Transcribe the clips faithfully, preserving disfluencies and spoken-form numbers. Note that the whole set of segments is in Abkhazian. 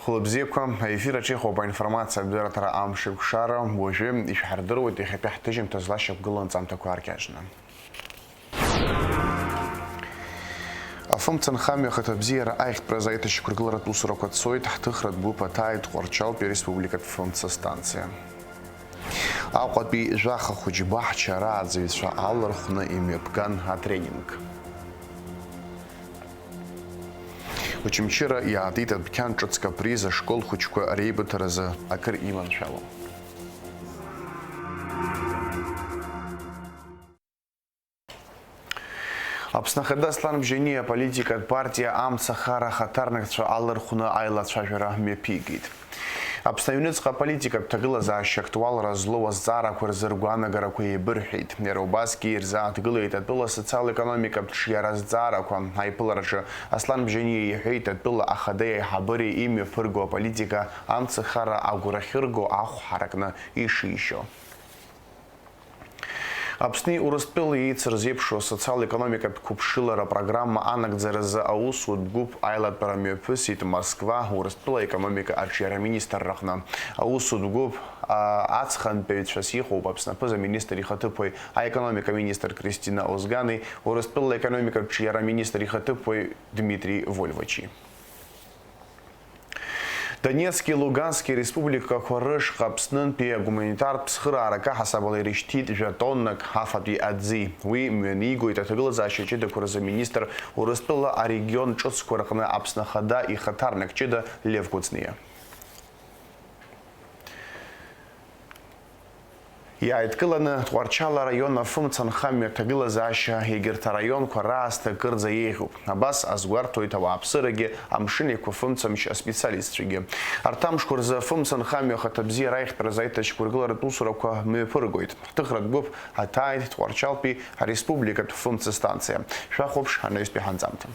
Хәылбзиақәа, аефир аҿы иҟоуп аинформациатә дырраҭара Амшеикәшара. Уажәы ишәҳардыруеит иахьатәи ҳҭыжьымҭа злашьақәгылоу анҵамҭақәа ааркьаҿны. Афымца нхамҩа ахаҭабзиара аиӷьтәразы аиҭашьақәыргыларатә усурақәа цоит, ҳҭыхратә гәыԥ аҭааит Тҟәарчалтәи ареспубликатә фымца станциа. Аҟәатәи жәаха хәыҷ баҳча рааӡаҩцәа алархәны имҩаԥган атренинг. Очамчыра иаатит адәқьан ҿыцк априз ашкол хәыҷқәа реибыҭаразы акыр иманшәалоу. Аԥсны Ахада Аслан Бжьаниа аполитикатә партиа Амцахара ахаҭарнакцәа алархәны аилацәажәара мҩаԥигеит. Аԥсны аҩныҵҟа аполитикатә ҭагылазаашьа актуалра злоу азҵаарақәа рзы ргәаанагарақәа еибырҳәеит. Иара убасгьы ирзааҭгылеит атәыла асоциал-економикатә ҿиара азҵаарақәа. Аиԥылараҿы Аслан Бжьаниа иҳәеит атәыла ахада аиҳабыреи имҩаԥырго аполитика амцахара агәра ахьырго ахә ҳаракны ишишьо. Аԥсни Урыстәылеи еицырзеиԥшу асоциал-економикатә қәыԥшылара апрограмма анагӡаразы аусутә гәыԥ аилатәара мҩаԥысит Москва, Урыстәыла аекономика аҿиара аминистрраҟны. Аусутә гәыԥ, а, ацхантәаҩцәас иҟоуп Аԥсны аԥыза-министр ихаҭыԥуаҩ аекономика аминистр Кристина Озгани, Урыстәыла аекономика аҿиара аминистр ихаҭыԥуаҩ Дмитрий Вольвочи. Донецки Лугански республикақәа рышҟа Аԥснынтәи агуманитартә цхыраарак аҳасабала ирышьҭит жәа тоннак афатәи аӡи. Уи мҩанигоит аҭагылазаашьа ҷыдақәа рзы аминистр, Урыстәыла арегион ҿыцқәа рҟны Аԥсны Ахада ихаҭарнак ҷыда Лев Кәыҵниа. Иааидкыланы Тҟәарчал араион афымца нхамҩа аҭагылазаашьа егьырҭ араионқәа раасҭа кырӡа еиӷьуп. Абас азгәарҭоит ауааԥсырагьы, амшын еиқәа фымцамч аспециалистцәагьы. Арҭ амшқәа рзы афымца нхамҩа ахаҭабзиара аиӷьтәразы аиҭашьақәыргыларатә усурақәа мҩаԥыргоит. Ҳҭыхратә гәыԥ аҭааит Тҟәарчалтәи ареспубликатә фымца станциа. Шәахәаԥш анаҩстәи ҳанҵамҭа.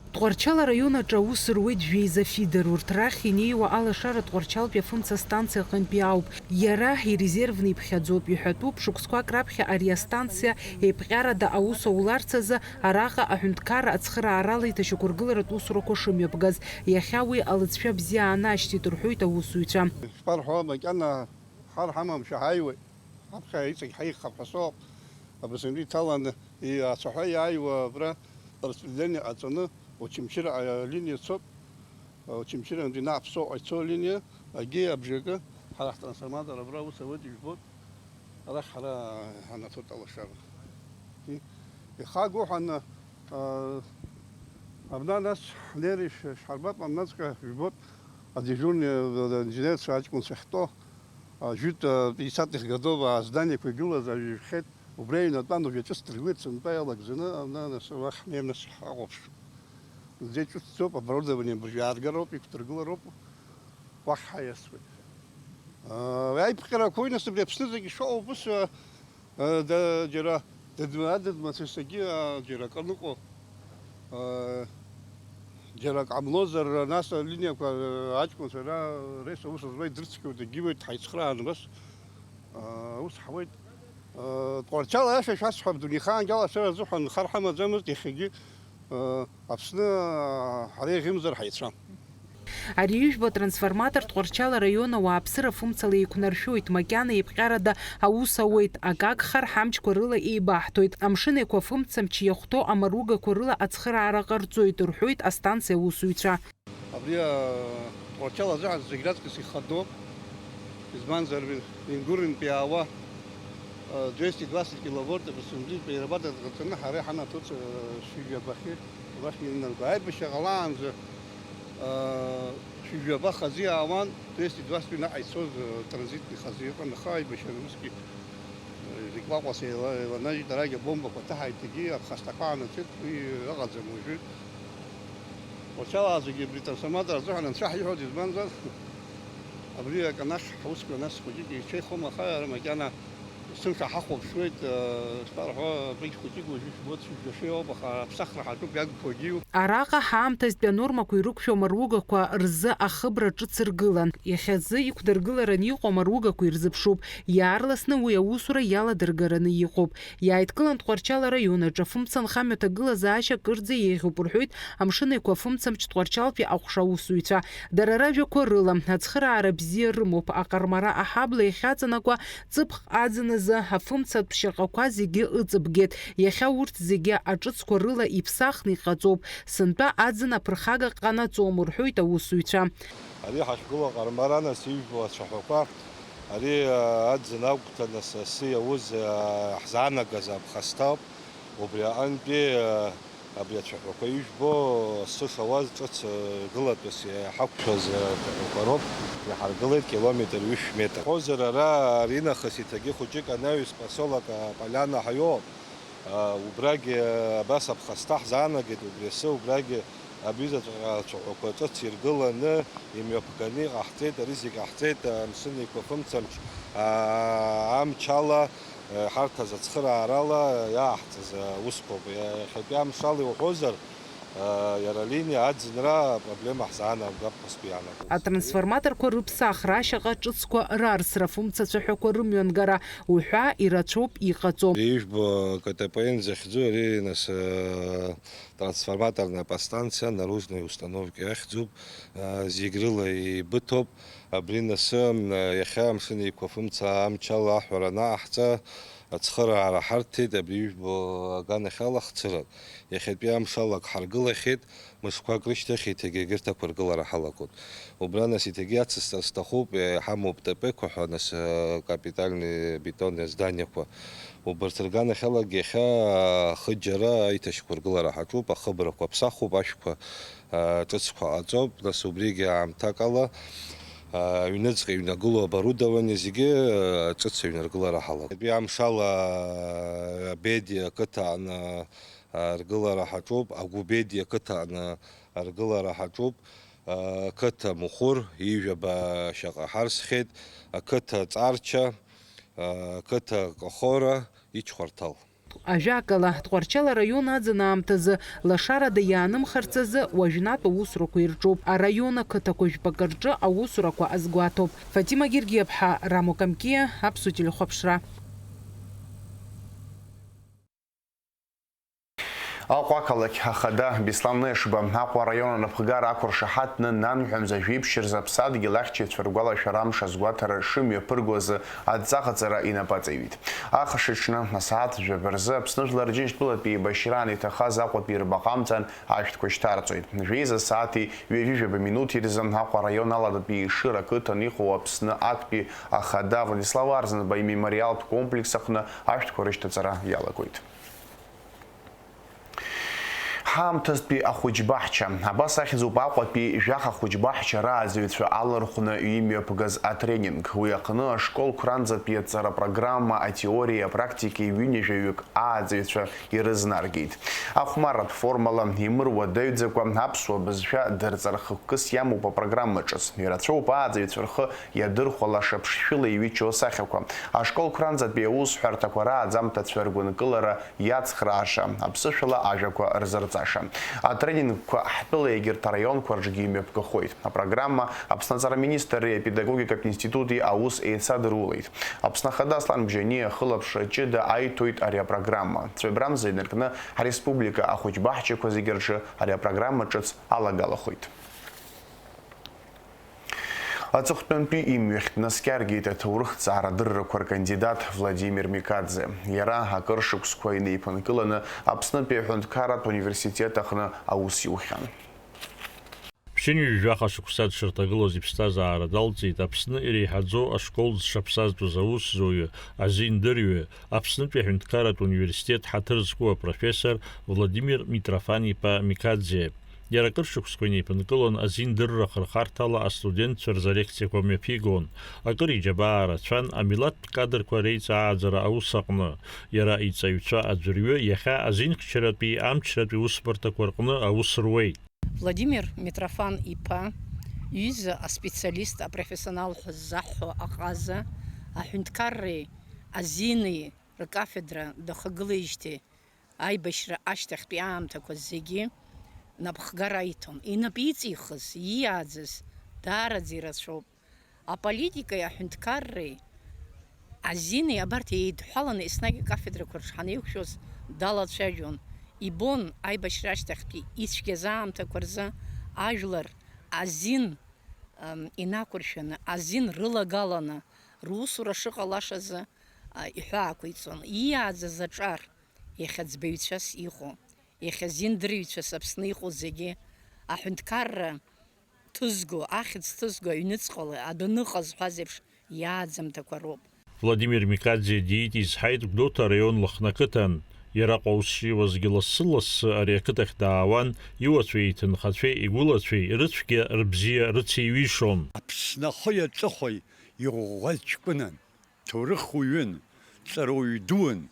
Тҟәарчал араион аҿы аус руеит жәеиза фидер. Урҭ рахь инеиуа алашара Тҟәарчалтәи афымца станциа аҟынтәи ауп. Иара ирезервны иԥхьаӡоуп. Иҳәатәуп, шықәсқәак раԥхьа ари астанциа еиԥҟьарада аус ауларц азы араҟа аҳәынҭқарра ацхыраарала иҭашьақәыргыларатә усурақәа шымҩаԥгаз. Иахьа уи алыҵшәа бзиа аанашьҭит, рҳәоит аусзуҩцәа. Шԥарҳәо, макьана ҳар ҳамамшәа ҳааиуеит. Ҳаԥхьа иҵегь ҳаиӷьхап ҳәа сыҟоуп. Абасынтәи иҭаланы, и-, ацәаҳәа иааиуа абра распределение ҟаҵаны, Очамчыра алиниа цоит. Очамчырантәи наҟ Ԥсоуҟа ицо алиниа, агьи абжакы, ҳара ҳтрансформатор абра аус ауеит, ижәбоит. Арахь ҳара ҳанаҭоит алашара. И-, ихагоу ҳаны, а, абна нас ҳнеир иш-, ишҳарбап, абнаҵәҟьа ижәбоит, адежурни, а, инженерцәа аҷкәынцәа ахьтәоу. Жәытә пятьдесятых годов азданиақәа игылаз ажәжәхьеит, убри аҩнатәан уажә аҿыц дыргылеит, сынтәа иалагӡаны, ана, нас, уахь ҳнеир, нас, ҳахәаԥшып. Зегь ҿыцӡоуп, оборудование абыржәы иааргароуп, иқәдыргылароуп, уахь ҳаиасуеит. Аиԥҟьарақәа уи, нас, абри Аԥсны зегь ишыҟоу убыс, а, а, да, џьара дыдма-, адыдмацәа зегьы, а, џьара акы аныҟоу, а, џьара ак ҟамлозар, нас алиниақәа, а, аҷкәынцәа ра-, рес аус зуа идырцқьоит, дагьиуеит, ҳаицхрааны абас. Ус ҳауеит. Тҟәарчал аиаша шәасҳәап, дунеихаангьы алашара азыҳәан хар ҳамаӡамызт, иахьагьы Аԥсны ҳара иаӷьымзар ҳаицәам. Ари ижәбо атрансформатор Тҟәарчал араион ауааԥсыра фымцала еиқәнаршәоит, макьана еиԥҟьарада аус ауеит, акы агхар ҳамчқәа рыла еибаҳҭоит, амшын еиқәа фымцамч иахәҭоу амаругақәа рыла ацхыраара ҟарҵоит, рҳәоит астанциа аусзуҩцәа. Абри, а, Тҟәарчал азыҳәан зегь раҵкыс ихадоуп. Избанзар, Ингурынтәи иаауа, а, двести двадцать киловольт абасынтәи перерабатывать ҟаҵаны ҳара иҳанаҭоит, а, шәи жәаба хьы, абахь иннарго. Аибашьра ҟалаанӡа, а, шәи жәаба хазы иаауан, двести двадцать наҟ ицоз, а, транзитный хазы иҟан, аха аибашьра усгьы Зегь ҟәаҟәаса еила-, еиланажьит, арагь абомбақәа ҭаҳаит, егьи аԥхасҭақәа аанаҵеит, уи ыҟаӡам уажәы. Уачалаа зегьы абри трансформатор азыҳәан анцәа ҳиҳәоит, избанзар, абри аканахь ҳусқәа нас хәыҷык еицәеихом, аха иара макьана Сыша ҳахәаԥшуеит, э, стәарҳәа, абригь хәыҷык уажәы шәбоит, шәыбжьашәа иоуп, аха аԥсахра ҳаҿуп, иагқәагьы. Араҟа ҳаамҭазтәи анормақәа ирықәшәо амаругақәа рзы ахыбра ҿыц ргылан. Иахьазы иқәдыргылараны иҟоу амаругақәа ирзыԥшуп. Иаарласны уи аусура иаладыргараны иҟоуп. Иааидкылан Тҟәарчал араион аҿы афымца анхамҩа аҭагылазаашьа кырӡа еиӷьуп рҳәоит Амшын Еиқәа афымцамч Тҟәарчалтәи аҟәша аусзуҩцәа. Дара ражәақәа рыла, ацхыраара бзиа рымоуп, аҟармара аҳабла иахьаҵанакуа, ҵыԥх аӡын азы афымцатә ԥшьаҟақәа зегьы ыҵыбгеит. Иахьа урҭ зегьы аҿыцқәа рыла иԥсахны иҟаҵоуп. Сынтәа аӡын аԥырхага ҟанаҵом, рҳәоит аусзуҩцәа. Ари ҳахьгылоу аҟармара, нас, ижәбо ацәаҳәақәа, ари, а, аӡын агәҭа, нас, асы иауз, а, ҳзаанагаз аԥхасҭа ауп. Убри аҟынтәи, а, абри ацәаҳәақәа ижәбо, асы шауаз ҿыц, а, гылатәыс иҳақәшәаз, а, ацәаҳәақәа роуп, иҳаргылеит километр ҩышә метр. Ҳозар, ара аринахыс иҭагьы хәыҷык анаҩс поселок, а, Поляна ҳаиоуп. А, убрагьы, а, абас аԥхасҭа ҳзаанагеит, убри асы убрагьы абҩызаҵәҟьа ацәаҳәақәа ҿыц иргыланы, имҩаԥганы иҟаҳҵеит, ари зегь ҟаҳҵеит, а, Амшын Еиқәа афымцамч, а, амчала, а, ҳарҭ азы ацхыраарала иааҳҵаз аусқәоуп. Иахьатәи амшала иуҳәозар, а, иара алиниа аӡынра апроблема ҳзаанагап ҳәа сгәы иаанагоит. Атрансформаторқәа рыԥсахра, ашьаҟа ҿыцқәа рарсра, афымца цәаҳәақәа рымҩангара уҳәа ирацәоуп иҟаҵо. Ижәбо К Т П Н захьӡу ари, нас, а, трансформаторная подстанциа наружной установки ахьӡуп, а, зегь рыла еибыҭоуп. Абри насы, а, иахьа Амшын Еиқәа афымца амчала аҳәара анаҟаҳҵа, ацхыраара ҳарҭеит, абри ижәбо аганахьала хцырак. Иахьатәи амшала ак ҳаргылахьеит, мышқәак рышьҭахь еиҭагьы егьырҭ ақәыргылара ҳалагоит. Убра, нас, еиҭагьы ацысҵар сҭахуп, иҳамоуп Т П-қәа ҳәа, нас, а, капитальный бетонный зданиақәа. Убарҭ рганахьалагьы иахьа, а, хыџьара аиҭашьақәыргылара ҳаҿуп, ахыбрақәа ԥсахуп, ашәқәа, а, ҿыцқәа ҟаҵоуп, нас убригьы аамҭакала, а, аҩныҵҟа иҩнагылоу оборудование зегьы, а, ҿыц аҩнаргылара ҳалагоит. Абри амшала, а, Бедиа ақыҭа аҟны, а, аргылара ҳаҿуп, Агәбедиа ақыҭа аҟны аргылара ҳаҿуп, а, ақыҭа Мухәыр, ҩажәаба шьаҟа ҳарсхьеит, ақыҭа Ҵарча, а, ақыҭа Кахора, Ичхәарҭал. Ажәакала, Тҟәарчал араион аӡын аамҭазы лашарада иаанымхарц азы уажәнатә аусурақәа ирҿуп. Араион ақыҭақәа жәпакы рҿы аусурақәа азгәаҭоуп. Фатима Гергиаԥҳа, Рамо Камкиа, Аԥсуа телехәаԥшра. Аҟәа ақалақь ахада Беслан Нешба, Аҟәа араион анапхгара ақәыршаҳаҭны, нанҳәа мза жәиԥшь рзы аԥсадгьыл ахьчаҩцәа ргәалашәара амш азгәаҭара шымҩаԥыргоз адҵа ҟаҵара инапы аҵаҩит. Ахш аҽны, асааҭ жәаба рзы Аԥсны Жәлар Џьынџьтәылатәи еибашьраан иҭахаз Аҟәатәи рбаҟа амҵан ашәҭқәа шьҭарҵоит. Жәеиза сааҭи ҩажәи жәаба минуҭи рзы Аҟәа араион Аладатәи Ешыра ақыҭан иҟоу Аԥсны актәи ахада Владислав Арӡынба имемориалтә комплекс аҟны ашәҭқәа рышьҭаҵара иалагоит. Ҳаамҭазтәи ахәыҷбаҳча. Абас ахьӡуп Аҟәатәи жәаха хәыҷбаҳча рааӡаҩцәа алархәны имҩаԥгаз атренинг. Уи аҟны ашкол қәранӡатәи аҵара программа атеориеи апрактикеи ҩынҩажәаҩык ааӡаҩцәа ирызнаргеит. Ахәмарратә формала, имыруадаҩӡакәа, аԥсуа бызшәа дырҵар хықәкыс иамоуп апрограмма ҿыц. Ирацәоуп ааӡаҩцәа рхы иадырхәалаша ԥшшәыла иҩычоу асахьақәа. Ашкол қәранӡатәи аусҳәарҭақәа рааӡамҭацәа ргәынкылара иацхрааша, аԥсышәала ажәақәа рзырҵаша. Атренингқәа ҳтәыла егьырҭ араионқәа рҿгьы имҩаԥгахоит. Апрограмма Аԥсны аҵара министри апедагогикатә институти аус еицадырулеит. Аԥсны Ахада Аслан Бжьаниа ахылаԥшра ҷыда аиҭоит ари апрограмма. Цәыбрамза инаркны ҳреспублика ахәыҷбаҳчақәа зегьы рҿы ари апрограмма ҿыц алагалахоит. Аҵыхәтәантәи имҩахь днаскьаргеит аҭоурыхҭҵаара адыррақәа ркандидат Владимир Микаӡе. Иара акыр шықәсқәа инеиԥынкыланы Аԥснытәи аҳәынҭқарратә университет аҟны аус иухьан. Ԥшьынҩажәи жәаха шықәса дшырҭагылоз иԥсҭазаара далҵит Аԥсны иреиҳаӡоу ашкол зҽаԥсазтәыз аусзуҩы, азиндырҩы, Аԥснытәи аҳәынҭқарратә университет ҳаҭыр зқәу апрофессор Владимир Митрофан-иԥа Микаӡе. Иара акыр шықәсқәа инеиԥынкылон азиндырра хырхарҭала астудентцәа рзы алекциақәа мҩаԥигон. Акыр иџьабаа рацәан амилаҭтә кадрқәа реиҵааӡара аус аҟны. Иара иҵаҩцәа аӡәырҩы иахьа азинхьчаратәи амчратәи усбарҭақәа рҟны аус руеит. Владимир Митрофан-иԥа, ҩыза аспециалист апрофессионал ҳәа ззаҳҳәо аҟаза, аҳәынҭқарреи Азини ркафедра дахагылеижьҭеи аибашьра ашьҭахьтәи аамҭақәа зегьы напхгара аиҭон. Инап иҵихыз, ииааӡаз даараӡа ирацәоуп. Аполитикеи аҳәынҭқарреи азини абарҭ еидҳәаланы еснагь акафедрақәа рҿы ҳанеиқәшәоз далацәажәон. Ибон аибашьра ашьҭахьтәи ицәгьаз аамҭақәа рзы ажәлар азин, ам, инақәыршәаны, азин рылагаланы, русура шыҟалашазы, а, иҳәаақәиҵон. Ииааӡаз аҿар, иахьа ӡбаҩцәас иҟоу, иахьа зиндырҩцәас Аԥсны иҟоу зегьы, аҳәынҭқарра ҭызго, ахьӡ ҭызго аҩныҵҟала адәы ныҟа зҳәаз еиԥш иааӡамҭақәа роуп. Владимир Микаӡе диит изҳаит Гәдоуҭа араион Лыхны ақыҭан. Иара ҟаус шиуазгьы лассы-лассы ари ақыҭахь даауан, иуацәеи иҭынхацәеи игәылацәеи рыцәгьа рыбзиа рыцеиҩишон. Аԥсны ахәи аҵыхәеи иӷәӷәаз ҷкәынан. Ҭоурых уаҩын, ҵарауаҩ дуун.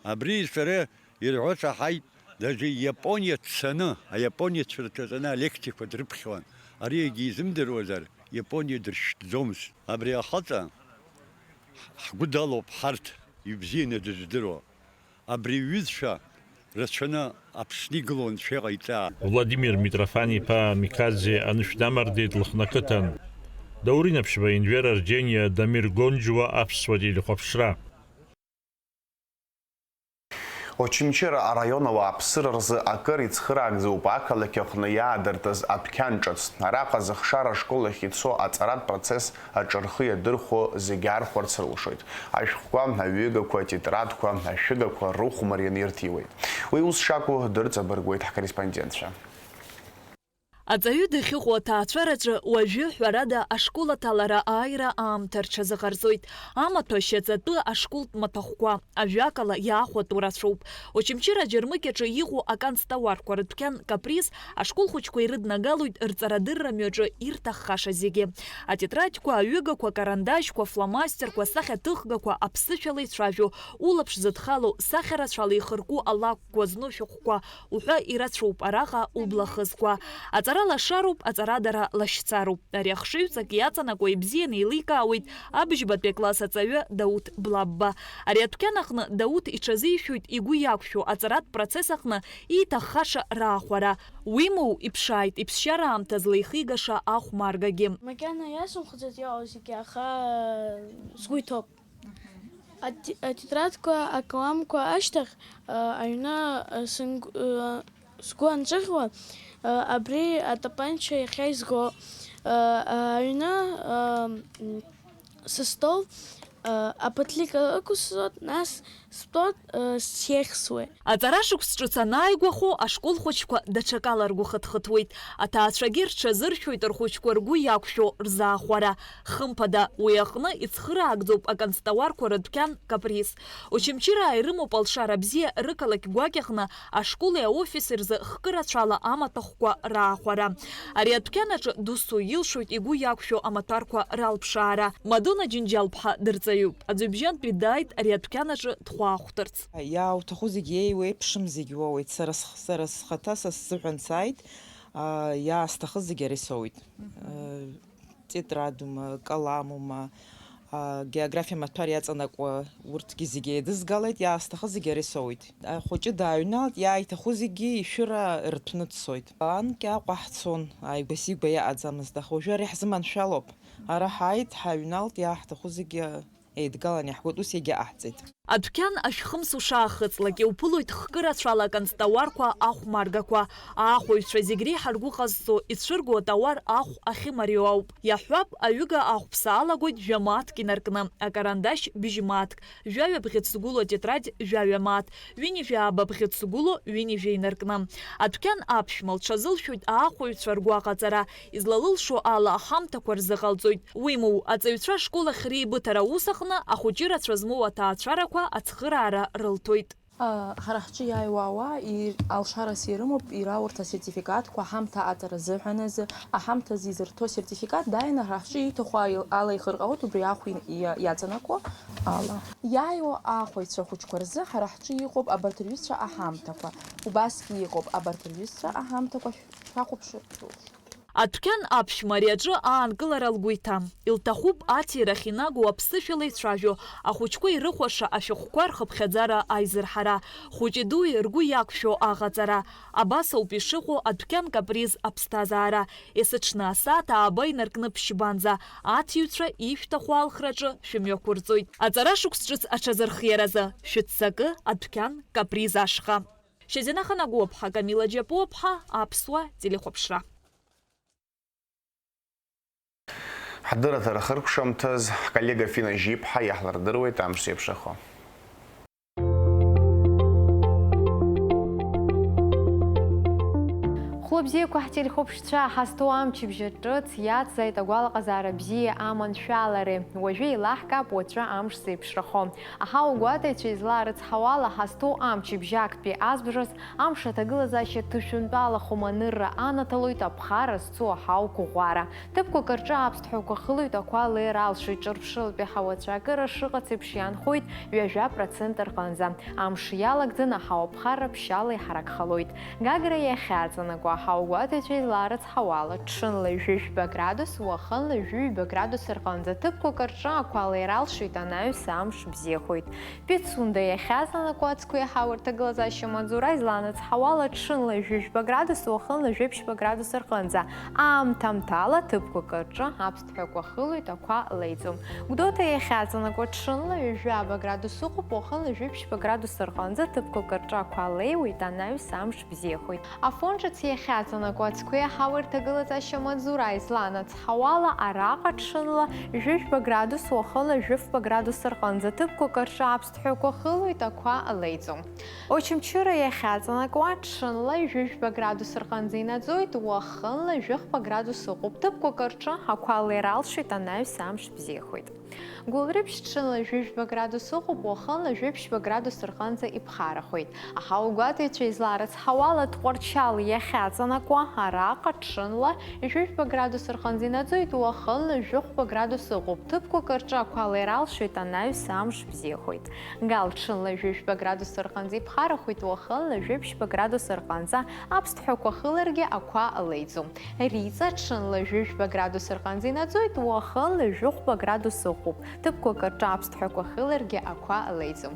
Абри сара ирҳәо саҳаит, даже Иапониа дцаны, аиапониацәа рҿы аҵаны алекциақәа дрыԥхьауан. Ари егьа изымдыруазар, Иапониа дыршьҭӡомызт. Абри ахаҵа ҳгәы далоуп ҳарҭ, ибзианы дыздыруа. Абри иҩызцәа рацәаны Аԥсны игылоу анцәа иҟаиҵа. Владимир Митрофан-иԥа Микаӡе анышә дамардеит Лыхны ақыҭан. Даур Инаԥшьба, Енвер Арџьениа, Дамир Гонџьуа, Аԥсуа телехәаԥшра. Очамчыра араион ауааԥсыра рзы акыр ицхыраагӡоуп ақалақь аҟны иаадыртыз адәқьан ҿыц. Араҟа зыхшара ашкол ахь ицо аҵаратә процесс аҿы рхы иадырхәо зегьы архәарц рылшоит. Ашәҟәқәа, аҩыгақәа, атетрадқәа, ашәыгақәа рыхә марианы ирҭиуеит. Уи ус шакәу дырҵабыргуеит ҳкорреспондентцәа. Аҵаҩы дахьыҟоу аҭаацәараҿы уажәы, ҳәарада, ашкол аҭалара ааира аамҭа рҽазыҟарҵоит. Амаҭәа шьаҵатәы ашколтә маҭәахәқәа, ажәакала, иаахәатәу рацәоуп. Очамчыра аџьармыкьаҿы иҟоу аканцтауарқәа рыдәқьан Каприз ашкол хәыҷқәа ирыднагалоит рҵарадырра мҩаҿы ирҭаххаша зегьы. Атетрадқәа, аҩыгақәа, акарандашьқәа, фломастерқәа, асахьаҭыхгақәа, аԥсышәала ицәажәо, улаԥш зыдхало, сахьарацәала ихырку алакәқәа зну шәҟәқәа уҳәа ирацәоуп араҟа убла хызкуа. Аҵара лашароуп, аҵарадара лашьцароуп. Ари ахшыҩҵак иаҵанакуа ибзианы еиликаауеит абжьбатәи акласс аҵаҩы Дауҭ Блабба. Ари адәқьан аҟны Дауҭ иҽазишәоит игәы иақәшәо аҵаратә процесс аҟны ииҭаххаша раахәара. Уимоу, иԥшааит иԥсшьара аамҭа злеихигаша ахәмаргагьы. Макьана иасымхәыцит иҟоу зегьы, аха сгәы иҭоуп. Ати-, атетрадқәа, акаламқәа ашьҭахь, а, аҩны, а, сынг-, а, сгәы анҵәыӷьуа, а, абри атапанча иахьа изго, а, а, аҩны, а, м, сыстол, а, аԥаҭлика ықәсҵоит, нас стәоит, а, сеихсуеит. Аҵара шықәс ҿыц анааигәахо, ашкол хәыҷқәа даҽакала ргәы хыҭхыҭуеит. Аҭаацәагьы рҽазыршәоит рхәыҷқәа ргәы иақәшәо рзаахәара. Хымԥада, уи аҟны ицхыраагӡоуп аканцтауарқәа рыдәқьан Каприз. Очамчыраа ирымоуп алшара бзиа рықалақь гәакьаҟны ашколи аофиси рзы хкы рацәала амаҭәахәқәа раахәара. Ари адәқьан аҿы досу илшоит игәы иақәшәо амаҭәарқәа ралԥшаара. Мадона Џьынџьал-ԥҳа дырҵаҩуп. Аӡҩыбжьантәи дааит ари адәқьан аҿы дхәаахәҭырц. Иаауҭаху зегь еиуеиԥшым зегь уоуеит. Сара сх-, сара схаҭа са сзыҳәан сааит, аа, иаасҭахыз зегь ари соуит. Мгм. Э, тетрадума, каламума, аа, географиа маҭәар иаҵанакуа, урҭгьы зегь еидызгалеит, иаасҭахыз зегь ари соуит. Ахәыҷы дааҩналт, иааиҭаху зегьы ишәыра рҭәны дцоит. Анкьа Аҟәа ҳцон, ааигәа-сигәа иаҟаӡамызт, аха уажәы ари ҳзыманшәалоуп. Ара ҳааит, ҳааҩналт, иааҳҭаху зегьы еидгалан иаҳгоит, ус иагьаҟаҳҵеит. Адәқьан ашәхымс ушаахыҵлак, иуԥылоит хкы рацәала аканцтауарқәа, ахәмаргақәа. Аахәаҩцәа зегь реиҳа ргәы ҟазҵо, ицәырго атауар ахә ахьымариоу ауп. Иаҳҳәап, аҩыга ахәԥса алагоит жәа мааҭк инаркны, акарандашь быжь мааҭк, жәаҩа бӷьыц згәылоу атетрадь жәаҩа мааҭ, ҩынҩажәи ааба бӷьыц згәылоу ҩынҩажәа инаркны. Адәқьан аԥшәма лҽазылшәоит аахәаҩцәа ргәаҟаҵара, излалылшо ала аҳамҭақәа рзыҟалҵоит. Уимоу, аҵаҩцәа ашкол ахь реибыҭара аус аҟны ахәыҷы рацәа змоу аҭаацәарақәа ацхыраара рылҭоит. А, ҳара ҳҿы иааиуа ауаа ир-, алшарас ирымоуп, ира урҭ асертификатқәа аҳамҭа аҵара азыҳәан азы, аҳамҭазы изырҭо асертификат дааины ҳара ҳҿы ииҭаху аил-, ала ихырҟьауеит, убри ахә и-, иа-, иаҵанакуа ала. Иааиуа аахәаҩцәа хәыҷқәа рзы ҳара ҳҿы иҟоуп абарҭ рҩызцәа аҳамҭақәа, убасгьы иҟоуп абарҭ рҩызцәа аҳамҭақәа шә-, шәахәаԥшыр шәылшоит. Адәқьан аԥшәма ари аҿы аанкылара лгәы иҭам. Илҭахуп аҭирахь инагоу аԥсышәала ицәажәо, ахәыҷқәа ирыхәаша ашәҟәқәа рхыԥхьаӡара аизырҳара, хәыҷи-дуи ргәы иақәшәо аҟаҵара. Абас ауп ишыҟоу адәқьан каприз аԥсҭазаара. Есыҽны асааҭ ааба инаркны ԥшьбанӡа аҭиҩцәа ишәҭаху алхраҿы шәымҩақәырҵоит. Аҵара шықәс ҿыц аҽазырхиаразы шәыццакы адәқьан каприз ашҟа. Шьазина Ханагәыуаԥҳа, Камила Џьапуаԥҳа, Аԥсуа телехәаԥшра. Ҳдырраҭара хыркәшамҭаз ҳколлега Фина Жьиԥҳа иаҳлырдыруеит амш зеиԥшрахо. Хәлыбзиақәа ҳтелехәаԥшцәа, ҳазҭоу амчыбжь ҿыц иацзааит агәалаҟазаара бзиа аманшәалареи. Уажәы еилаҳкаап уаҵәы амш зеиԥшрахо. Аҳауагәаҭаҩцәа излаарыцҳауала, ҳазҭоу амчыбжь актәи азбжаз амш аҭагылазаашьа ҭышәынтәалахом, анырра анаҭалоит аԥхара зцу аҳауа қәыӷәӷәара. Ҭыԥқәак рҿы аԥсҭҳәақәа хылоит, ақәа леира алшоит, ҿырԥшылатәи ҳауацәа акыра шыҟац еиԥш иаанхоит ҩажәа процент рҟынӡа. Амш иалагӡаны аҳауа ԥхарра ԥшьшьала иҳаракхалоит. Гагра иахьаҵанакуа аҳауагәаҭаҩцәа излаарыцҳауала, ҽынла ҩажәа градус, уахынла ҩажәа градус рҟынӡа, ҭыԥқәак рҿы ақәа леира алшоит, анаҩс амш бзиахоит. Пицунда иахьаҵанакуа ацқәеи аҳауа рҭагылазаашьа амаҵзура излаанацҳауала, ҽынла ҩажәа градус, уахынла ҩажәи ԥшьба градус рҟынӡа. Аамҭамҭала ҭыԥқәак рҿы аԥсҭҳәақәа хылоит, ақәа леиӡом. Гәдоуҭа иахьаҵанакуа, ҽынла ҩажәаба градус ыҟоуп, уахынла ҩажәи ԥшьба градус рҟынӡа, ҭыԥқәак рҿы ақәа леиуеит, анаҩс амш бзиахоит. Афон ҿыц иахьаҵанакуа ацқәеи аҳауеи рҭагылазаашьа амаҵзура излаанацҳауала, араҟа ҽынла ҩажәи жәба градус, уахынла ҩажәи фба градус рҟынӡа, ҭыԥқәак рҿы аԥсҭҳәақәа хылоит, ақәа леиӡом. Очамчыра иахьаҵанакуа, ҽынла ҩажәи жәба градус рҟынӡа инаӡоит, уахынла ҩажәи хба градус ыҟоуп, ҭыԥқәак рҿы ақәа леира алшоит, анаҩс амш бзиахоит. Гәылрыԥшь, ҽынла ҩажәи жәба градус ыҟоуп, уахынла ҩажәи ԥшьба градус рҟынӡа иԥхарахоит. Аҳауагәаҭаҩцәа излаарыцҳауала, Тҟәарчал иахьаҵанакуа, араҟа ҽынла ҩажәи жәба градус рҟынӡа инаӡоит, уахынла ҩажәи хәба градус ыҟоуп, ҭыԥқәак рҿы ақәа леира алшоит, анаҩс амш бзиахоит. Гал, ҽынла ҩажәи жәба градус рҟынӡа иԥхарахоит, уахынла ҩажәи ԥшьба градус рҟынӡа аԥсҭҳәақәа хыларгьы ақәа леиӡом. Риҵа, ҽынла ҩажәи жәба градус рҟынӡа инаӡоит, уахынла ҩажәи хәба градус ыҟоуп, ҭыԥқәак рҿы аԥсҭҳәақәа хыларгьы ақәа леиӡом.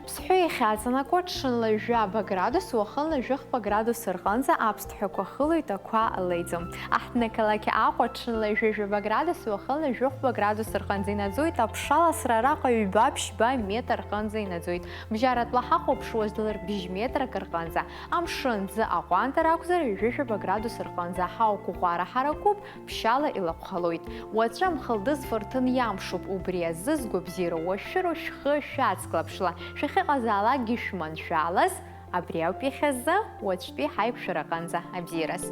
Ԥсҳәы иахьаҵанакуа, ҽынла ҩажәаба градус, уахынла ҩажәи хәба градус рҟынӡа аԥсҭҳәақәа хылоит, ақәа леиӡом. Аҳҭнықалақь Аҟәа, ҽынла ҩажәи жәаба градус, уахынла ҩажәи хәба градус рҟынӡа инаӡоит, аԥшаласра араҟа ҩба-ԥшьба метр рҟынӡа инаӡоит. Бжьаратәла ҳахәаԥшуаз, длырбжь метрак рҟынӡа. Амшын ӡы аҟәандара акәзар, ҩажәи жәаба градус рҟынӡа, аҳауа қәыӷәӷәара ҳаракуп, ԥшьшьала илаҟәхалоит. Уаҵәы амхылдыз фырҭын иамшуп, убри азы сгәабзиара уашәшәыроу шәхы шәацклаԥшла, шәахьыҟазаалакгьы шәманшәалаз. Абри ауп иахьазы, уаҵәтәи ҳаиқәшәараҟынӡа абзиараз.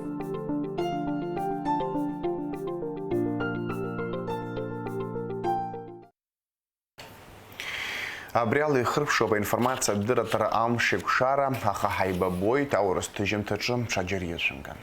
Абри ала ихыркәшоуп аинформациатә дырраҭара Амшеикәшара, аха ҳаибабоит аурыс ҭыжьымҭаҿы, ҽаџьара ишәымган.